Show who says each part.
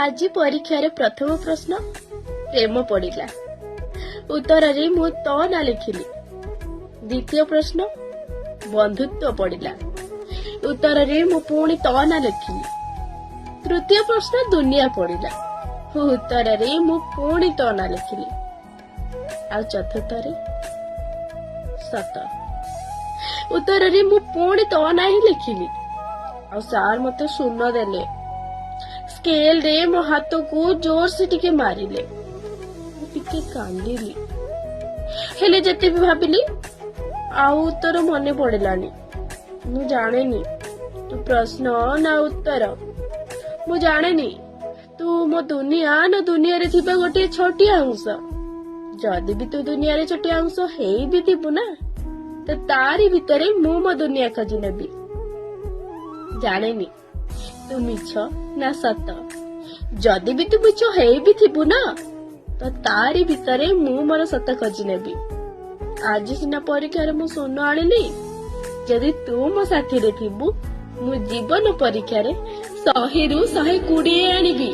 Speaker 1: ଆଜି ପରୀକ୍ଷାରେ ପ୍ରଥମ ପ୍ରଶ୍ନ ପ୍ରେମ ପଡ଼ିଲା। ଉତ୍ତରରେ ମୁଁ ତୋ ନାଁ ଲେଖିଲି। ଦ୍ୱିତୀୟ ପ୍ରଶ୍ନ ବନ୍ଧୁତ୍ୱ ପଡ଼ିଲା। ଉତ୍ତରରେ ମୁଁ ପୁଣି ତୋ ନାଁ ଲେଖିଲି। ତୃତୀୟ ପ୍ରଶ୍ନ ଦୁନିଆ ପଡ଼ିଲା। ଉତ୍ତରରେ ମୁଁ ପୁଣି ତୋ ନାଁ ଲେଖିଲି। ଆଉ ଚତୁର୍ଥରେ ସତ। ଉତ୍ତରରେ ମୁଁ ପୁଣି ତୋ ନାଁ ହିଁ ଲେଖିଲି। ଆଉ ସାର୍ ମତେ ଶୂନ ଦେଲେ। ସ୍କେଲରେ ମୋ ହାତକୁ ଜୋରସେ ଟିକେ ମାରିଲେ। ମୁଁ ଟିକେ କାନ୍ଦିଲି। ହେଲେ ଯେତେ ବି ଭାବିଲି, ଆଉ ଉତ୍ତର ମନେ ପଡ଼ିଲାନି। ମୁଁ ଜାଣେନି ତୁ ପ୍ରଶ୍ନ ନା ଉତ୍ତର। ମୁଁ ଜାଣେନି ତୁ ମୋ ଦୁନିଆ ନା ଦୁନିଆରେ ଥିବା ଗୋଟିଏ ଛୋଟିଆ ଅଂଶ। ଯଦି ବି ତୁ ଦୁନିଆରେ ଛୋଟିଆ ଅଂଶ ହେଇ ବି ଥିବୁ ନା, ତ ତାରି ଭିତରେ ମୁଁ ମୋ ଦୁନିଆ ଖୋଜି ନେବି। ଜାଣେନି ତୁ ମିଛ ନା ସତ। ଯଦି ବି ତୁ ମିଛ ହେଇ ବି ଥିବୁ ନା, ତ ତାରି ଭିତରେ ମୁଁ ମୋର ସତ ଖୋଜି ନେବି। ଆଜି ସିନା ପରୀକ୍ଷାରେ ମୁଁ ଶୂନ ଆଣିଲି, ଯଦି ତୁ ମୋ ସାଥିରେ ଥିବୁ, ମୁଁ ଜୀବନ ପରୀକ୍ଷାରେ 100ରୁ 120 ଆଣିବି।